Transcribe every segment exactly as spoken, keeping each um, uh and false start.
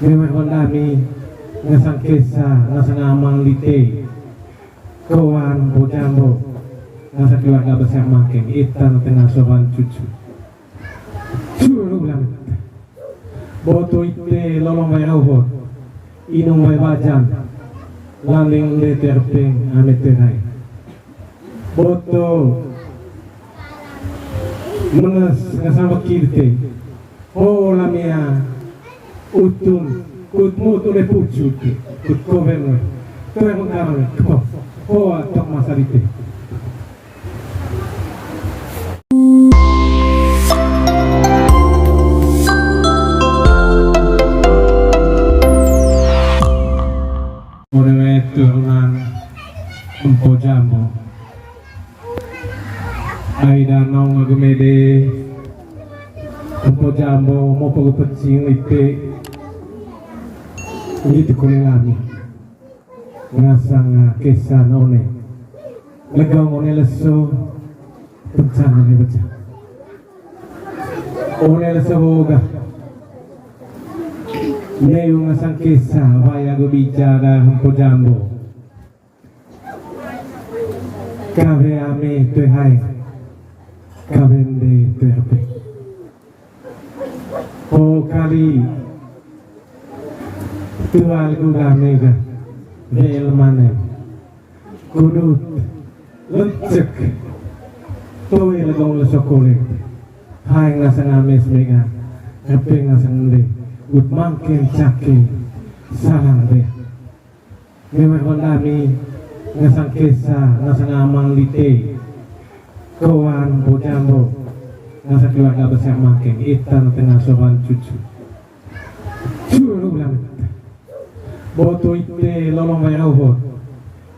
Memang dami ngasang kesa, ngasang amang lite, kawan Mpo Jambo, ngasang keluarga besar Mangkeng, ita na tengah soban cucu. Curu ulang. Boto ite lolong wai rohot, inung wai wajan, landing ende terpeng ame terai. Boto menes ngasang waki lite, ho lamia utun, kut mut ule pucu te, kut koven we. Toe mengkarang we, kepo. Ho atok masa lite. Ore we turunan Mpo Jambo. Ai danong agu mede Mpo Jambo, mopo gu pecing lite. Gitu kole lami. Ngasang kesa na one. Legong one leso, pencang one pecah. One leso hoga. Neu ngasang kesa, waya gu bicara Mpo Jambo. Kawe ame toe hae, kawe ende toe hape. Ho kali tual gu game ga, wel mane. Kudut, lecek, toe legong leso kole. Hae ngasang ame semega, hape ngasang ende, ut Mangkeng cake, salang be. Memang dami ngasang kesa, ngasang amang lite, kawan Mpo Jambo, ngasang keluarga besar Mangkeng, ita na tengah soban cucu. Curu ulang. Boto ite lolong wai rohot,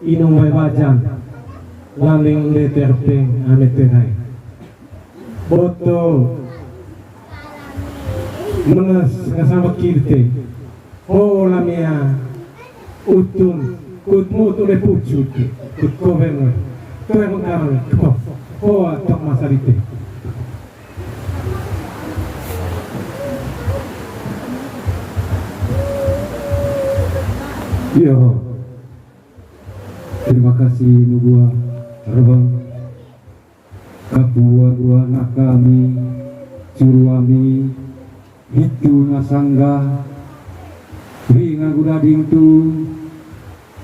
inung wai wajan, landing ende terpeng ame terai. Boto menes ngasang waki lite, ho lamia utun, kut mut ule pucu te, kut koven we. Toe mengkarang we, kepo. Ho atok masa lite. Iyo. Terima kasih nubua Rebang. Kabua-bua anak kami, curu ami, hitu ngasangga, ringa gu dading tu,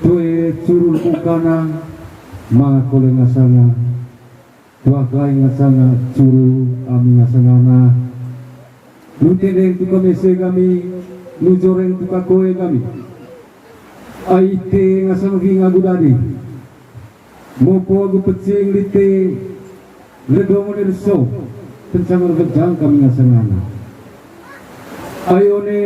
toe curu kukana, manga kole ngasanga, tuak lai ngasanga, curu ami ngasangana. Lu tendeng tu kamese kami, lu joreng tu kakoe kami. Ai ite ngasang ringa gu dading. Mopo agu pecing lite, ledong one leso, pencang one pejang kami ngasangana. Ai one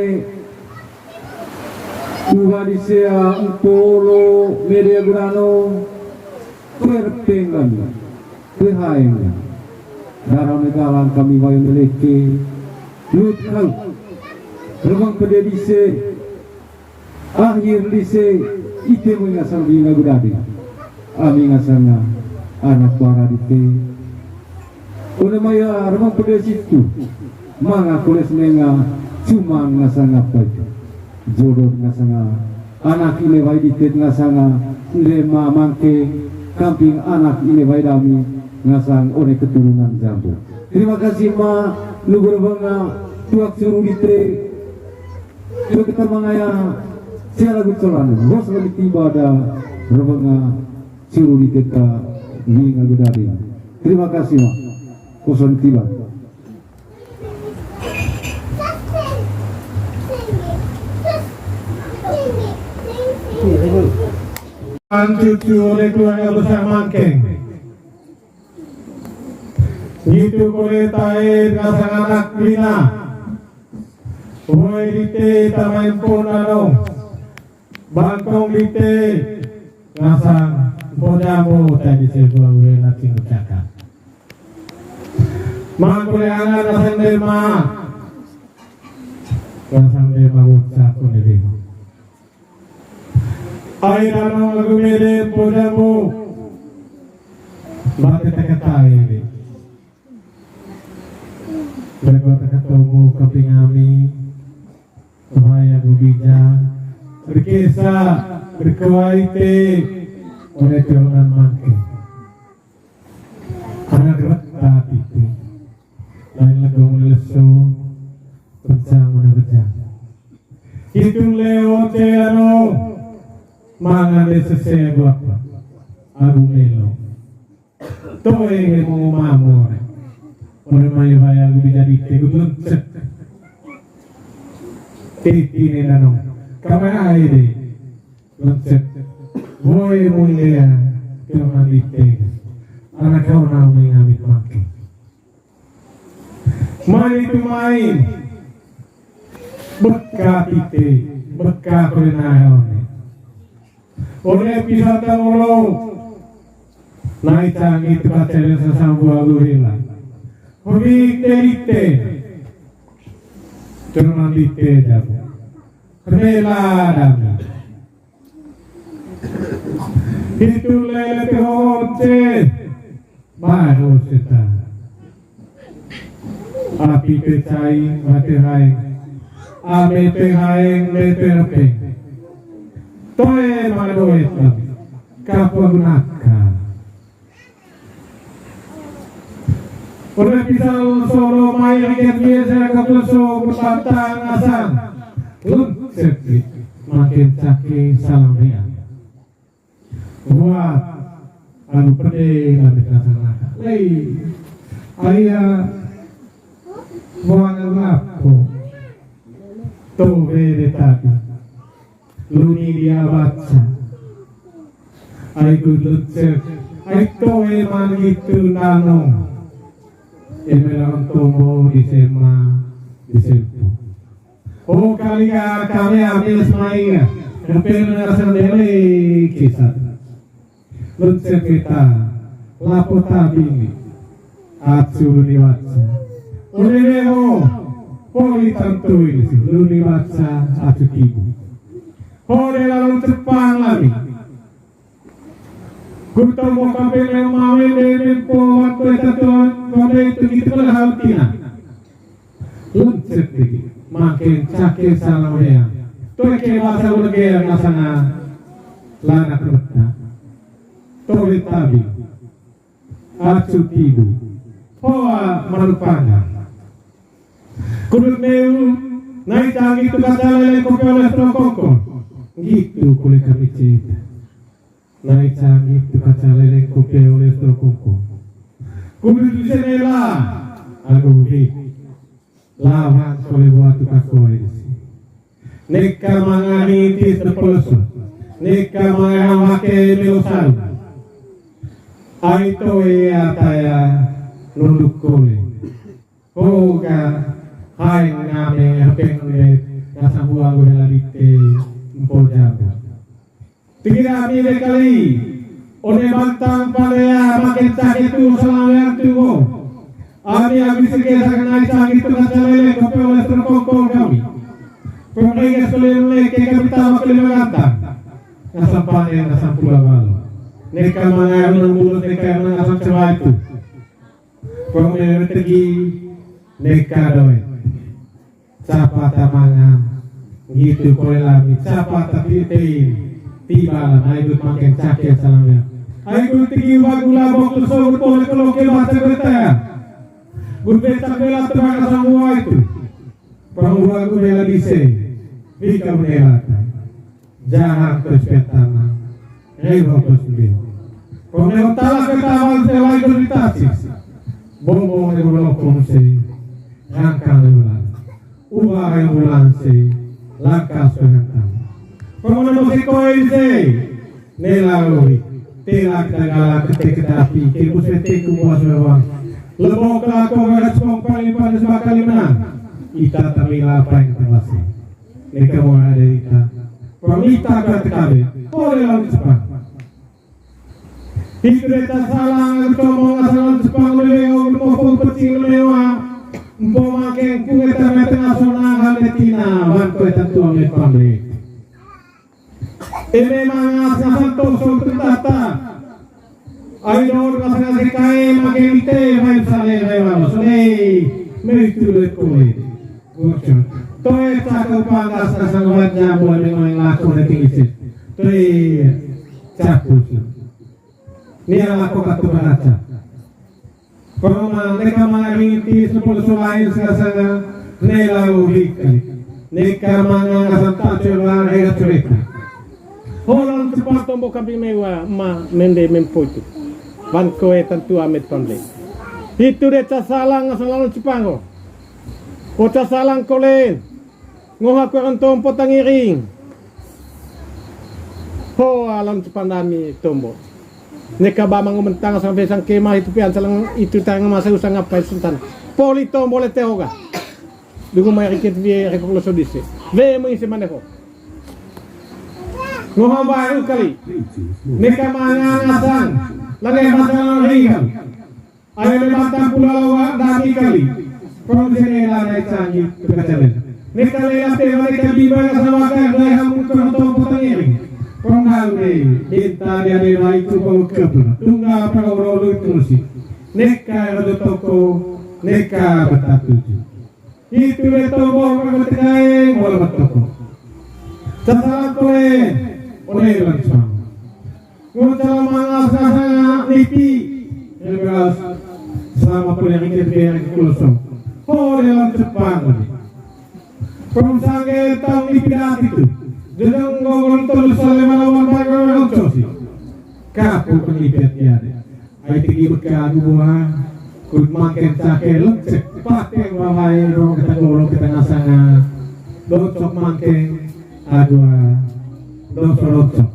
uba disea Mpo olo mede agu danong, toe repeng kami, toe haeng. Dara one galang kami wai one leke, lut kau, remang pede dise, Akhir lise ite moi ngasang ringa gu dading. Ami ngasanga anak bara dite. One mai remang pede situ. Manga koles menga cuman ngasanga apa itu. Jodoh ngasanga anak ine wai dite ngasanga ende ma Mangkeng kamping anak ine wai dami ngasang one keturunan Jambo. Terima kasih ma lugur banga tuak curu dite. Kita mangaya siala gu colan, bos lagi tiba ada rebanga curu di teta ringa gu dading. Terima kasih, Mak. Kosan tiba. Cucu oleh keluarga besar Mangkeng. Gitu kole tae ngasang anak lina. Woi dite tama empon danong. Bangkong dite ngasang Mpo Jambo tadi sebuah wena cinggu cakap. Mangkole angan ngasang dema. Ngasang dema wotsa kone dema. Ai danong agu mede Mpo Jambo. Bate teke tae. Bego teke tomo kamping ami. Waya gu bija, rikesa, rikewai te, one te onan mangke. Anak reta titi. Lain legong lesu, pencang mana bejang. Hitung leo te ano, mangan de sese agu apa? Agu melo. Toe he mo mamo ne. One mai waya gu bija dite gu lencek. Titi ne nano. Kame ai de. Lencek. Woe mo lea. Kama dite. Anak kau nau mengamit mangke. Mani tu main. Beka titi. Beka kole na one. One pisa tangolo. Nai canggih tu kacele sasambua gu hela. Hobi te dite. Cuman dite jago. Rela dami. Hitu lele te honce. Baru seta. Api pe cai, mate haeng. Ame pe haeng, me pe repeng. Toe mana doet kami. Kapa gunaka. Oleh pisau solo mai riket biasa kapa so berpantang asang. Lun sepi. Makin caki salam ria. Buat anu pede na beta sana. Lei. Aya buang lapo. To bede tadi. Luni dia baca. Ai ku lecek. Ai to emang gitu nano. Emang tombo di sema di sempo. Oh, kali ga kami habis main. Yang pengen ngerasa dele kisah. Luncen kita, lapo tabing. Acu luni baca. Ode ho, poli tantu ini si luni baca, acu tibu. Ho de lalun cepang lami. Kutomo kampe memawe de mempo waktu eta tuan, kampe itu gitu lah hal tina. Luncet dikit, makin cake salah wea. Toike bahasa ulegea ngasana lana kereta. Towe tabi. Acu tibu. Hoa marupanga. Kudut meu, nai canggih tu kaca lele kopi oleh strong kongkong. Gitu kule kami cerita. Nai canggih tu kaca lele kopi oleh strong kongkong. Kudut di senela. Aduh, hi. Lawan kole buat tu kakoe disi. Neka mangani tis de pelesu. Neka mangani wake melo saru. Ai toe ataya nunduk kole. Hoga hai ngame hepeng ne rasa buang gue lalite empo jago. Tegi ami de kali. One bantang palea makin cake tu salawean tu go. Ami abis ke sakanai cake tu kaca lele kopi oleh terkongkol kami. Pemrenge solele ke kami tawa kelima gantang. Ngasam pane ngasam pula balo. Neka mangaru nang mulut neka nang ngasam cewai tu. Pemrenge tegi neka doe. Capa ta manga, gitu kole lami, capa ta ti-, tein, tiba la mai dut makin cake salamnya. Ai dut tigi wagu labok tu sogut pole koloke baca berita ya. Gun becak bela tebak asal mua itu. Pangua gu bela dise, bika bela ta. Jahang pes petana, rebo pes mil. Pemeo talak ketahuan selai beritasis. Bombong rebo lokong se, rangkang rebo lan. Uba rebo lan se, langkas pengentang. Pemeo musik koin se, nela lori, tela kita gala kete ketapi, kebus pete kubuas mewang. Lebok kelako gagas pong paling panas bakal menang. Ita tamila apa yang terlasi. Neka mo ada ita. Pemita ka tekabe. Pole lawan Jepang. Hitu deta salang, tomo salang Jepang, lele, ngomong pung pecing, lele, wa. Mpo make, kung eta meteng asona, hande tina, wan ko eta tua me pamle. Eme mangas ngasan toso tentata. Ai dor ngasan ngase kae make mite, mai sale, mai walo, sale, meri tu le kole. Gocok. Toe cakep pangkas kasang wajah mulai mengoeng laku na tinggi sih. Toe capus. Nia laku katu baraca. Koroma neka mangari ti sepuluh sulain sasana nela uhi kali. Neka manga ngasan tak cerita, eh, cerita. Holan cepat tombo kami mewa ma mende mempoitu. Ban koe tantu amet pande. Hitu de casalang ngasan lalu cepango. Ko casalang kolen. Ngoha kuaran tompo tangiring. Ho alam cepandami tombo. Neka ba mangu mentang sampai sangkema itu pian salang itu tang masa usang ngapai sultan. Poli tombo lete hoga. Dungu mai rikit vie rekok loso dise. Ve mengisi maneho. Ngoha baru kali. Neka mangangasan. Lagi masalah ringan. Ayo le mata pula lawa dami kali. Prong sene la nai canggih tu kacalen. Neka le la te mane kabi bala sama ka dai hamun ko to potang eri. Prong hau de binta dia de rai ku bau kepla. Tunggal para oro lu tusi. Neka rodo toko, neka betatuju. Itu le tombo ka betekae mola betoko. Casalang koe, one langsung. Ngucap mangas rasanya nipi. Yang keras sama pun yang ikut biar kuloso. Oh, dalam cepang. Perusahaan tau nipi dati tu. Jejeng gogol tolu sale malawan bagai loncosi. Kapu penipiat ya. Ai tigi beka gua. Kut makin cake lecek. Pakai wahai rong kita golong kita ngasanga. Docok makin. Aduh. Docok docok.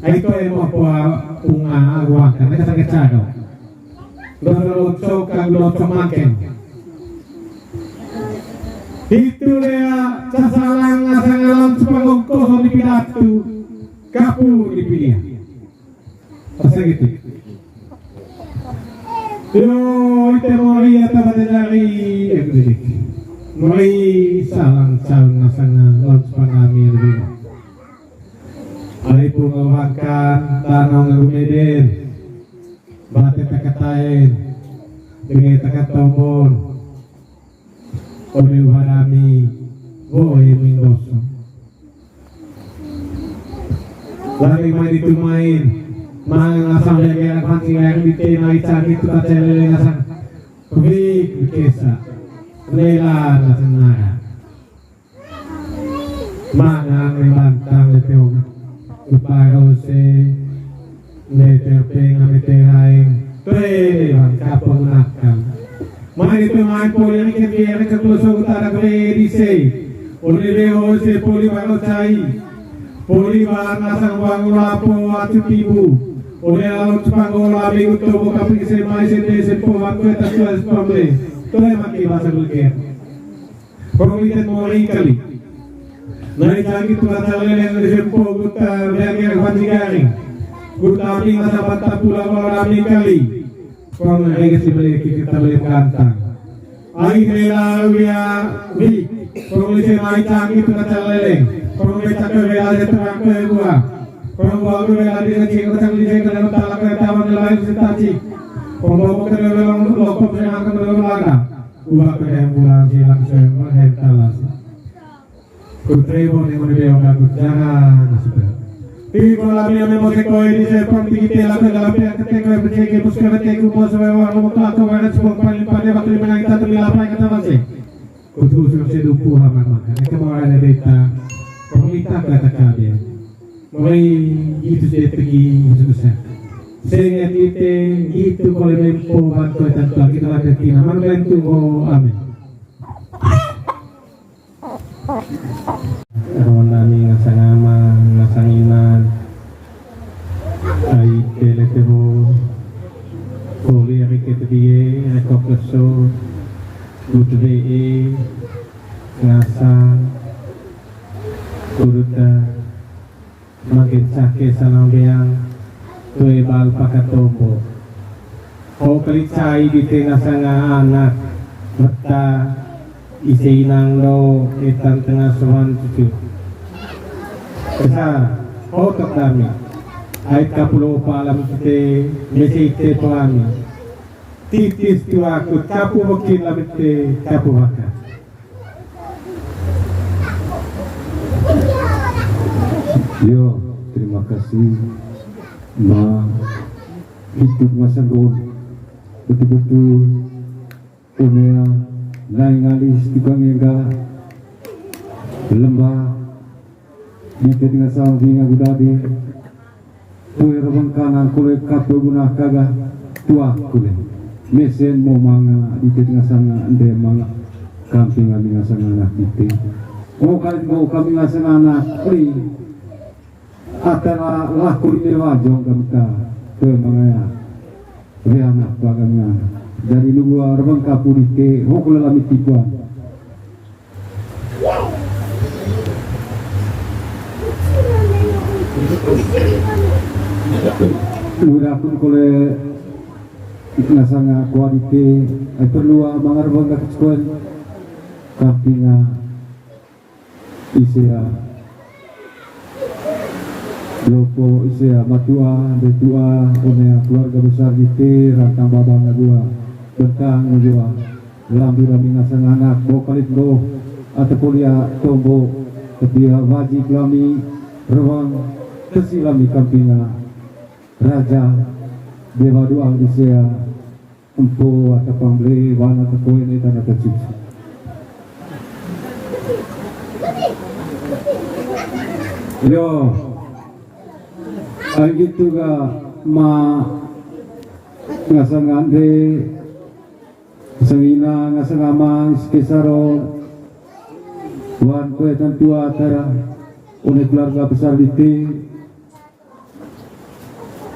Ai to emo apa punga agu angka, mereka sakit cado. Dosa locok, kang locok makin. Itu dia casalang ngasangalang sepanggung kosong di pidatu, kapu di pidia. Pas gitu. Yo, ite mori atau pada dari, ya, gitu. Mori salang, salang ngasangalang sepanggung kami yang lebih. Ari punga wangkan, tanong rumeden, bate takataen, denge takatombon, ome uhanami, woe minggoso. Lari mai ditu main, mangang asam dege anak mancing air di tena ican itu kacelele nasang. Wik, wikesa, lela nasenara. Manang membantang leteong. Uparo se meter peng ame teraeng. Tele bang kapong nakal. Mai pe mai poli ame kebere ke kulo sogut anak be di se. Ole be ho se poli baro cai. Poli bang asang bang lapo acu tibu. Ole alo cepang ola be utobo kaping se mai se de se po bang kue tatua se pamle. Tole maki basa belger. Pemilihan mori kali. Nai canggih tuan calon yang disempo buta biar panjigari. Buta api masa bata pula malam kali. Pemilihan si beli kita beli kantang. Ai rela wia wi. Pemilihan nai canggih tuan calon. Pemilihan cakap rela seterang ke gua. Pembawa rela di kecil kecil di kecil dalam talak ke taman lain setaci. Pembawa ke dalam lokop yang akan dalam lada. Uwa kene bulan silang sema hentalas. Kutre bone mone beo dagu jara nasuda. Tigi kola bia memo se koe di se pon tigi tela ke dalam pia kete koe peceke bus ke bete ku bos wewa romo kelak ke weret sepong paling pade waktu menang kita temi lapai kata base. Kutu usur se dupu hamar makan. Eke mau ada deta. Pemita kata kabel. Mulai gitu se tegi susah. Sehingga kita gitu kalau mempo bantu tanpa kita ada tina. Mana bantu? Oh, amin. Ronda ni ngasang ama, ngasang inan. Ai pele tebo. Poli ari kete die, rekok keso. Butu dee. Ngasang. Kuduta. Makin sake salang beang, toe bal pakatombo. Ho kelicai di tengah sanga anak, meta, ise inang do, etan tengah sohan cucu. Besar, hotok dami. Ait kapulu opa alam kite, mese ite pelami. Titis tuaku, capu bekin lamite, capu baka. Yo, terima kasih. Ma, hidup masa gol. Betul-betul. Onea, nai ngali si tukang engga lemba, dite dengan sambi ngagu dadi, tuir bengkanan kule kato guna kaga, tua kule. Mesen mo manga, dite dengan sanga, ende manga, kamping kami ngasang anak dite. Oh, kali mau kami ngasang anak, pli. Ata la-, laku di mewa jong kami ta. Tuh, mangaya. Wea anak bagamnya. Jadi nunggu rebang kapu dite, hok lelami tipuan. Udah pun kole nasanga kuadite, ai perlu manga rebang kakecekuen. Kampinga. Isea lopo, isea matua, ndetua, onea keluarga besar dite, rantang babang nagua, bentang nagua, lambu rami ngasang anak, bo kalit bo, ate polia tombo, ketia wajib lami, rewang, tesi lami kampinga, raja, dewa doang isea, Empu ata pamble, wana tekoe ne tana tecik. Yo. Ai gitu ga ma ngasang ande, sengina ngasang amang, sekesaro, wan koe tantua tara, one keluarga besar dite,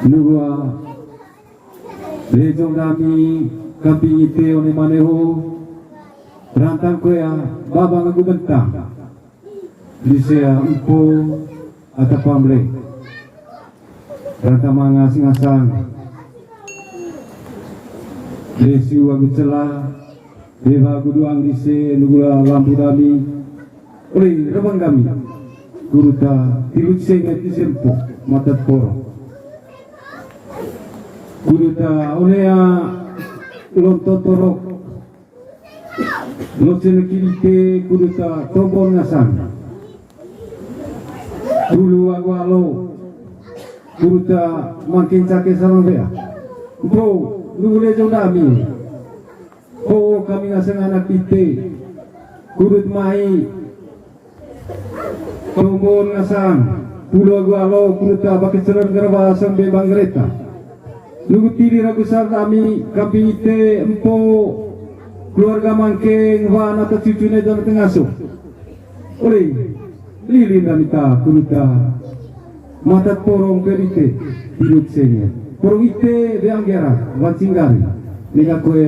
Nurua, lejong dami, kamping ite one maneho, rantang koea, babang agu bentang. Disea empu, ata pamble. Rantang mangas ngasang. Lesu agu cela, Dewa guduang dise nugula lampu dami. Uli, rebang dami. Kuruta, tilut senge tisempo, matat poro. Kuruta, onea, lonto torok. Lotsen kirite, kuruta, tombon ngasang. Dulu agu alo. Kuruta, mangkin cake sarang bea. Bro, nugule jong dami. Ho kami ngasang anak dite. Kudut mai. Tombon ngasang. Pulo agu alo kuruta baki seler gerba sampe bang gereta. Lugu tiri ragu sar dami kamping ite empo keluarga mangkeng wana ta cucune dan tengaso. Uli, lili dami ta kuruta. Matat porong pedite, pirut senge. Porong ite beanggera, wacinggari. Nega koe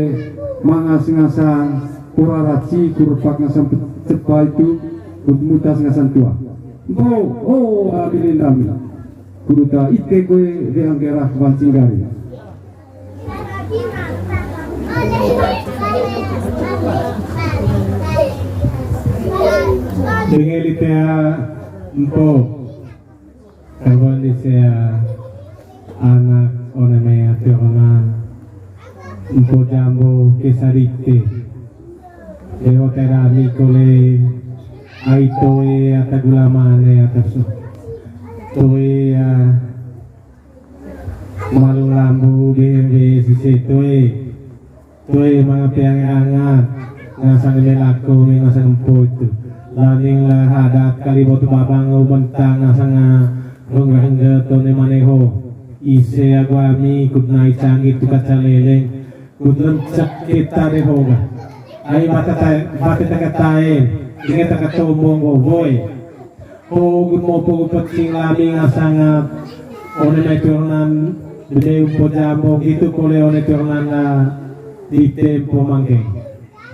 mangas ngasang, pora raci, kurpak ngasang pe-, cepa itu, mut-, mutas ngasang tua. Bo, oh, abilin dami. Kuruta ite koe beanggera, wacinggari. Dengeli tea empo. Kawali sea anak one mai ati onan. Empo jambo kesa dite. Dewa terami kole ai toe ata gula mane ata su. Toe ya malu lambu B M W sise toe. Toe manga peang angat, ngasang melako, me ngasang empo itu. Laning la hadat kali botu babang, o bentang ngasang rung rengge tone maneho. Ise agu ami, kut nai canggih tu kaca leleng, kut lencak kita de hoga. Ai bata ta-, bata taka tae, ingat taka tombong go boy. Pogun mo pogu pecing lami ngasanga one mai turunan bede upo jambo gitu kole one turunan na di tempo mangke.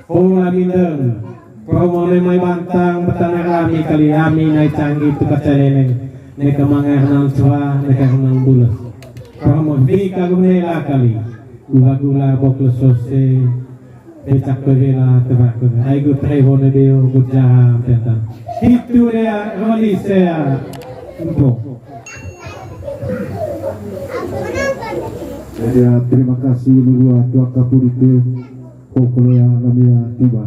Po lami ndeng, promo one mai bantang betana lami kali ami nai canggih tu kaca leleng. Neka mangar nang cua, neka nang bules. Promo fika gumela kali. Gula-gula bokle sose. Pecak pebela tebak pebe. Ai gut rebo ne beo gut jaham petan. Hitu dea roli sea. Empo. Jadi, ya, terima kasih nurua tua kapudite. Pokoknya kami ya tiba.